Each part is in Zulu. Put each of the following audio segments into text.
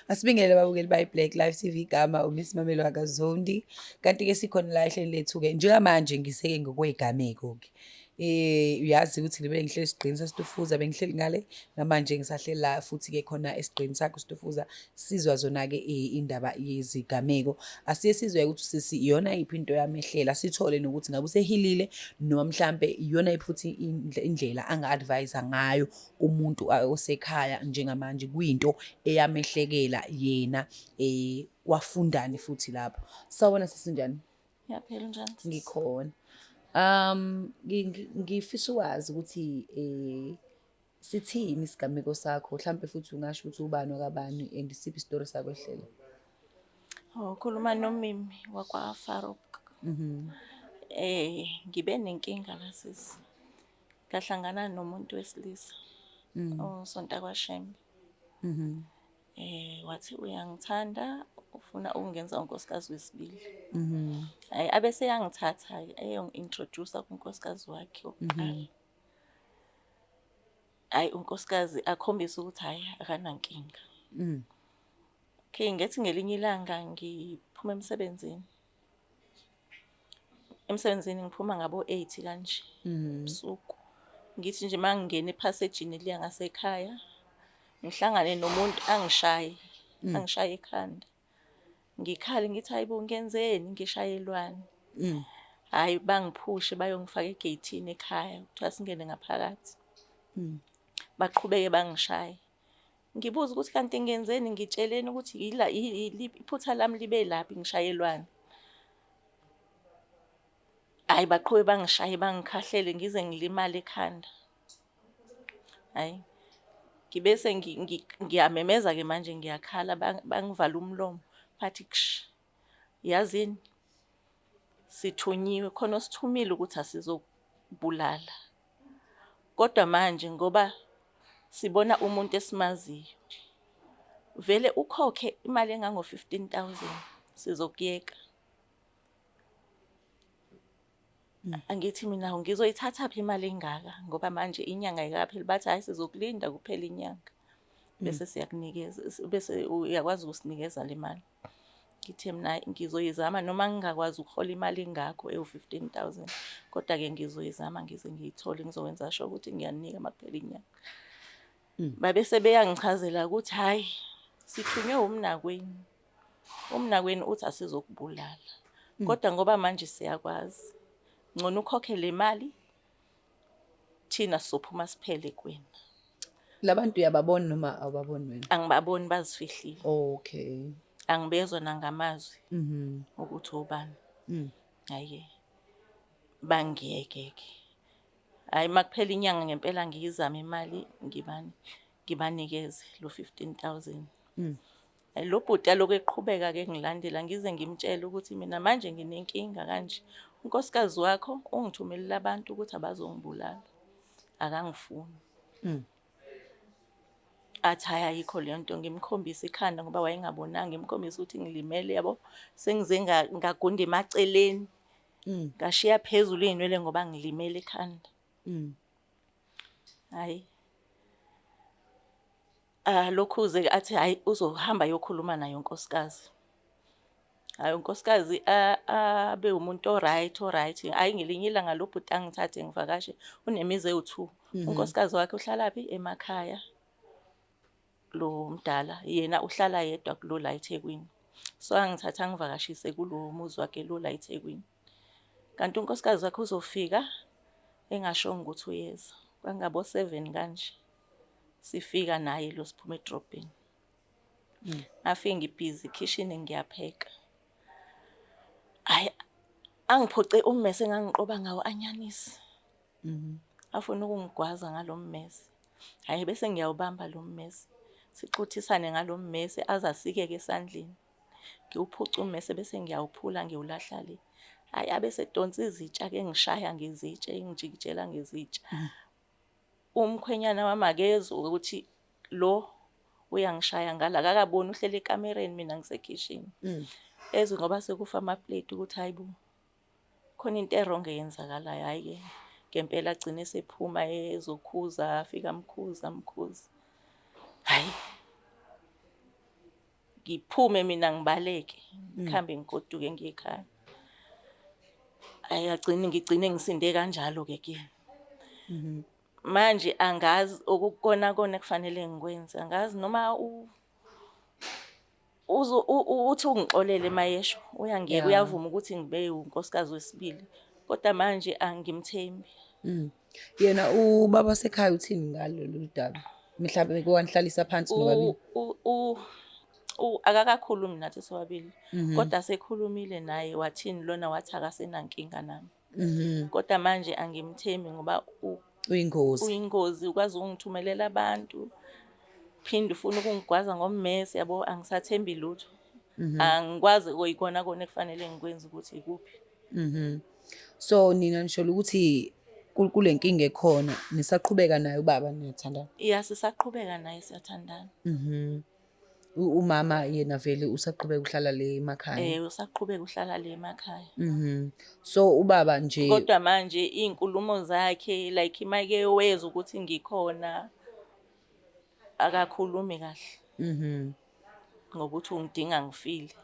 Asibingelele ababukeli bayi-Black Life TV, igama uMiss Mamelo akaZondi. Kanti-ke sikhona la ehlelweni lethu-ke njengamanje ngiseke ngokwey'gameko-ke. Uyazi ukuthi ngibe ngihleli esigqini saStufuza, bengihleli ngale namanje ngisahleli la futhi-ke khona esigqini sakho Stufuza sizwa zona-ke indaba yezigameko. Asiye sizwe ukuthi usisi iyona yiphi into yamehlela, sithole nokuthi ngabe usehilile noma mhlampe iyona yiphi futhi indlela anga-advise ngayo umuntu osekhaya njengamanje kwinto eyamehlekela yena wafundani futhi lapho. Sawubona sisi, njani? Ngiyaphila, unjani, sisi? Ngikhona. Ngifisa ukwazi ukuthi sithini isigameko sakho, mhlampe futhi ungasho ukuthi ubani wakabani and isiphi isitori sakwehlela. Oh, khuluma noMimi wakwa Farouk. Ngibe nenkinga la, sisi. Ngahlangana nomuntu wesilisa osonta kwaShembe. Wathi uyangithanda, ufuna ukungenza unkosikazi wesibili. Hhayi, abese eyangithatha-ke eyongi-introduce-a kunkosikazi wakhe wokuqala. Hhayi, unkosikazi akhombise ukuthi hhayi, akanankinga. Okay, ngethi ngelinye ilanga ngiphuma emsebenzini. Emsebenzini ngiphuma ngabo-8 kanje ebusuku. Ngithi nje uma ngingena ephasejini liya ngasekhaya, ngihlangane nomuntu angishaye, angishaye ekhanda. Ngikhale ngithi hayi bo, ngenzeni, ngishayelwani? Hhayi, bangiphushe bayongifaka egeyithini ekhaya, kuthiwa singene ngaphakathi. Baqhubeke bangishaye. Ngibuza ukuthi kanti ngenzeni, ngitsheleni ukuthi ila iphutha lami libe laphi, ngishayelwani? Hhayi, baqhubeke bangishaye bangikhahlele ngize ngilimale ekhanda. Hhayi, ngibe ngiyamemeza-ke manje ngiyakhala, bangivala umlomo bathi kushi, yazini sithunyiwe, khona osithumile ukuthi asizokubulala. Kodwa manje ngoba sibona umuntu esimaziyo, vele ukhokhe imali engango-15,000 sizokuyeka. Angithi mina ngizoyithathaphi imali engaka ngoba manje inyanga ayikapheli, bathi hhayi, sizokulinda kuphela inyanga bese siyakunikeza, bese uyakwazi ukusinikeza le mali. Ngithe mina ngizoyizama noma ngingakwazi ukuhola imali engakho ewu-15,000, kodwa-ke ngizoyizama ngize ngiyithole, ngizokwenza sure ukuthi ngiyanika uma kuphela inyanga. Babe sebeyangichazela ukuthi hhayi, sithunywe umnakwenu. Umnakwenu uthi asizokubulala. Kodwa ngoba manje siyakwazi, ngcono ukhokhe le mali, thina sizophuma siphele kuwena. Labantu uyababona noma awubaboni wena? Angibaboni, bazifihlile. Angibezwa nangamazwi ukuthi obani. Hhayi-ke, bangiyeke-ke. Hhayi, uma kuphela inyanga ngempela ngiyizame imali ngibanikeze lo 15,000. Hhayi, lo bhuti alokhu eqhubeka-ke ngilandela ngize ngimtshele ukuthi mina manje nginenkinga kanje. Unkosikazi wakho ungithumelele abantu ukuthi abazongibulala, akangifuni. Athi hhayi, ayikho leyo nto, ngimkhombise ikhanda ngoba wayengabonanga, ngimkhombise ukuthi ngilimele yabo. Sengize ngagunda emaceleni, ngashiya phezulu iy'nwele ngoba ngilimele ekhanda. Hhayi. Lokhuze athi hhayi, uzohamba ayokhuluma naye unkosikazi. Hhayi, unkosikazi abe umuntu o-right, o-right. Hhayi, ngelinye ilanga lo bhuti angithathe ngivakashe, unemizi ewu-two. Unkosikazi wakhe uhlalaphi? Emakhaya, lo mdala. Yena uhlala yedwa kulo la eThekwini. So angithathe angivakashise kulo muzi wakhe lo la eThekwini. Kanti unkosikazi wakhe uzofika engashongo ukuthi uyeza. Kwangabo 7 kanje. Sifika naye lo siphuma edrobheni. Ngafike ngibhizi ekhishini ngiyapheka. Hhayi, angiphuce ummese engangiqoba ngawo anyanisi. Afuna ukungigwaza ngalo mmese. Hhayi, bese ngiyawubamba lo mmese. Sixuthisane ngalo mmese aze asikeke esandleni. Ngiwuphuce ummese bese ngiyawuphula ngiwulahla le. Hhayi, abe esedonsa izitsha-ke engishaya ngezitsha, engijikijela ngezitsha. Umkhwenyana wami akezwa ukuthi lo uyangishaya ngala, akakaboni, uhleli ekamereni mina ngisekhishini. Ezwe ngoba sekufa amapleti ukuthi hayi bo, khona into e-wrong eyenzakalayo. Hhayi-ke ngempela agcine esephuma ezokhuza, afike amkhuze amkhuze. Hhayi. Ngiphume mina ngibaleke, ngihambe ngigoduke ngiye ekhaya. Ayi agcine ngigcine ngisinde kanjalo-ke kuyena. Manje angazi okukukona kona ekufanele ngikwenze, angazi noma uthi ungixolele mayesho, uyangiyeka uyavuma ukuthi ngibe unkosikazi wesibili, kodwa manje angimthembi. Yena ubaba wasekhaya uthini ngalo lolu daba? Mhlawumbe kwanihlalisa phansi nobabili? Akakakhulumi nathi sobabili, kodwa sekhulumile naye wathini lona wathi akasenankinga nami. Kodwa manje angimthembi ngoba Uyingozi. Uyingozi, ukwazi ukungithumelela abantu, phinde ufuna ukungigwaza ngommese yabo, angisathembi lutho. Angikwazi kuyikona kona ekufanele ngikwenze ukuthi ikuphi. So nina nisholo ukuthi kule nkinga ekhona nisaqhubeka naye ubaba niyathandana? Iya, sisaqhubeka naye siyathandana. Umama yena vele usaqhubeka uhlala le emakhaya? Usaqhubeka uhlala le emakhaya. So ubaba nje. Kodwa manje iy'nkulumo zakhe like make wezwa ukuthi ngikhona akakhulumi kahle. Ngokuthi ungidinga ngifile.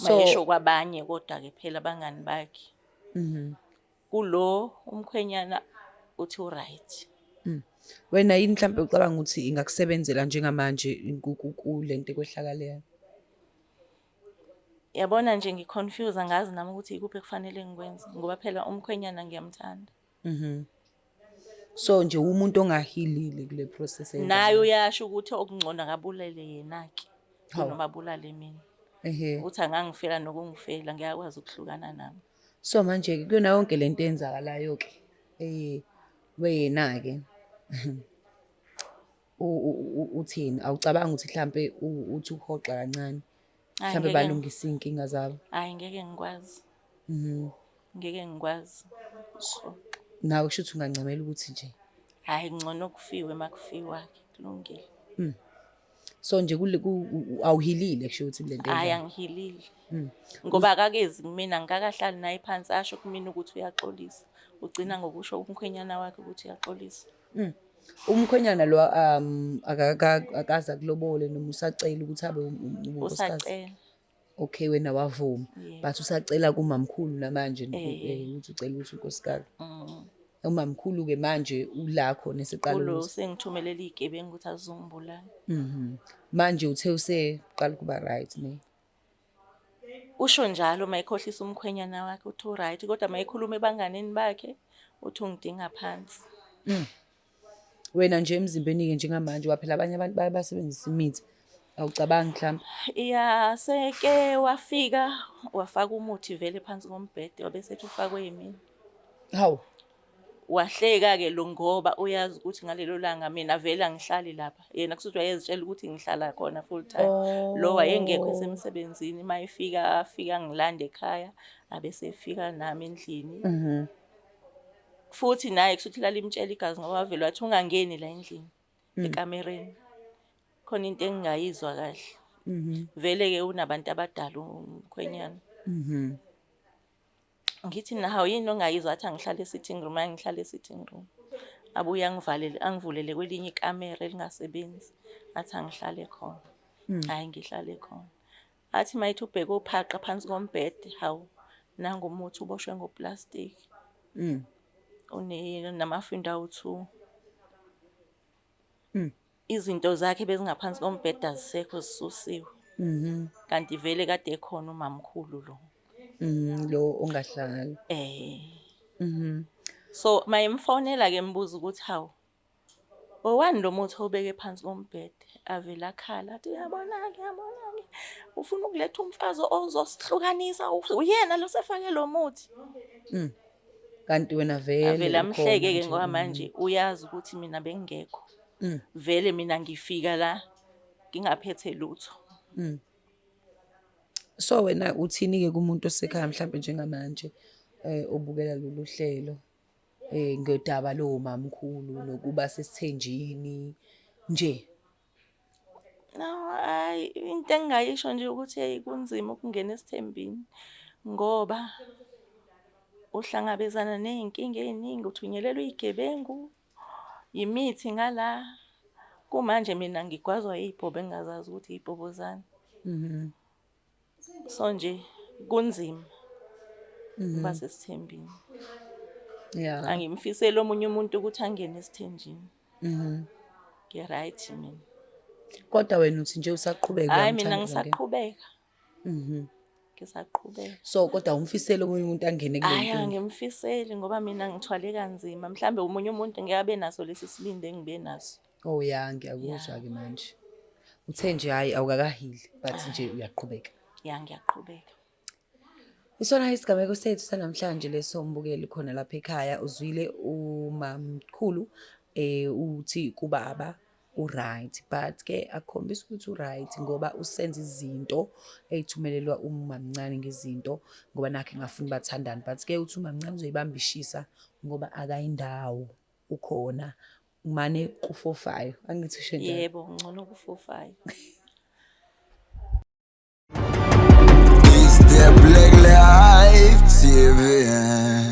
Mayesho kwabanye kodwa-ke phela abangani bakhe. Kulo umkhwenyana uthi u-right. Wena yini mhlambe ucabanga ukuthi ingakusebenzela njengamanje kulento ekwehlakaleyo? Yabona nje ngi-confuse, angazi nami ukuthi ikuphi ekufanele ngikwenze ngoba phela umkhwenyana ngiyamthanda. So nje umuntu ongahilile kule process eyenzakalayo. Naye uyasho ukuthi okungcono akabulele yena-ke kunoma abulale mina. Ukuthi angangifela nokungifela ngiyakwazi ukuhlukana nami. So manje kuyona yonke lento eyenzakalayo-ke wena-ke uthini? Awucabangi ukuthi mhlampe uthi uhoxa kancane mhlampe balungise iy'nkinga zabo? Hhayi ngeke ngikwazi. Ngeke ngikwazi. Nawe kusho ukuthi ungancamela ukuthi nje. Hhayi ngcono kufiwe makufiwa-ke kulungile. So nje awuhilile kusho ukuthi kule nto. Hhayi angihilile. Ngoba akakezi kumina, ngikakahlali naye phansi asho kumina ukuthi uyaxolisa. Ugcina ngokusho umkhwenyana wakhe ukuthi uyaxolisa. Umkhwenyana lo akaze akulobole noma usacela ukuthi abe unkosikazi? Usacela. Okay, wena wavuma. But usacela kumamkhulu namanje ukuthi ucela ukuthi unkosikazi. Umamkhulu-ke manje ula khona eseqala Kulo sengithumelela iy'gebengu ukuthi azongibulala. Manje uthe useqala ukuba right ne? Usho njalo mayekhohlisa umkhwenyana wakhe uthi u-right, kodwa mayekhuluma ebanganini bakhe uthi ungidinga phansi. Wena nje emzimbeni-ke njengamanje waphela abanye abantu baye basebenzisa imithi. Awucabangi mhlawumbe? Ya, seke wafika wafaka umuthi vele phansi kombhede wabe sethi ufakwe yimina. Hawu. Wahleka-ke lo ngoba uyazi ukuthi ngalelo langa mina vele angihlali lapha. Yena kusuthi wayezitshela ukuthi ngihlala khona full time. Lo wayengekho esemsebenzini, uma efika afika angilande ekhaya, abesefika nami endlini. Futhi naye kusuthi lalimtshela igazi ngoba wavele wathi ungangeni la endlini, ekamereni. Khona into engingayizwa kahle. Vele-ke unabantu abadala umkhwenyana. Ngithi mina hawu yini ongayizwa, athi angihlale e-sitting room, angihlale e-sitting room. Abuye angivalele, angivulele kwelinye ikamera elingasebenzi, athi angihlale khona. Hhayi ngihlale khona. Athi mayethi ubheke uphaqa phansi kombhede, hawu nangu umuthi uboshwe ngoplastiki. Unamafindo awu-2. Izinto zakhe bezingaphansi kombhede azisekho zisusiwe. Kanti vele kade ekhona umamkhulu lo. Lo ongahlali. So mayemfonela ke embuza ukuthi hawu owani lo muthi obeke phansi kombhede, avele akhala athi uyabona-ke, uyabona-ke ufuna ukuletha umfazi ozosihlukanisa, uyena lo sefake lo muthi. Kanti wena vele avele amhleke-ke ngoba manje uyazi ukuthi mina bengingekho. Vele mina ngifika la ngingaphethe lutho. So wena uthini-ke kumuntu osekhaya mhlampe njengamanje obukela lolu hlelo ngodaba lomamkhulu nokuba sesithenjini nje? No, hhayi into engingayisho nje ukuthi hheyi kunzima ukungena esithembini ngoba uhlangabezana ney'nkinga ey'ningi, uthunyelelwa iy'gebengu, imithi ngala. Kumanje mina ngigwazwa yibhobo engingazazi ukuthi yibhobo zani. So nje kunzima ukuba sesithembini. Angimfiseli omunye umuntu ukuthi angene esithenjini. Ngi-right mina. Kodwa wena uthi nje usaqhubeka Hhayi mina uyamthanda lo ngeke? ngisaqhubeka. Ngisaqhubeka. So kodwa umfiseli omunye umuntu angene kule Hhayi nkinga. angimfiseli ngoba mina ngithwale kanzima. Mhlambe omunye umuntu ngeke abe naso lesi sibindi engibe naso. Oh ya ngiyakuzwa-ke manje. Uthe nje hhayi awukakahili but nje uyaqhubeka. Ya ngiyaqhubeka. Isona isigameko sethu sanamhlanje leso mbukeli khona lapha ekhaya uzwile umamkhulu uthi kubaba u-right but ke akukhombisi ukuthi u-right ngoba usenza izinto ey'thumelelwa umamncane ngezinto ngoba nakhe engafuni bathandane but ke uthi umamncane uzoyibamba ishisa ngoba akayindawo ukhona umane kufofayo angithi usho njalo. Yebo, ngcono kufofayo. It's the Black Life TV.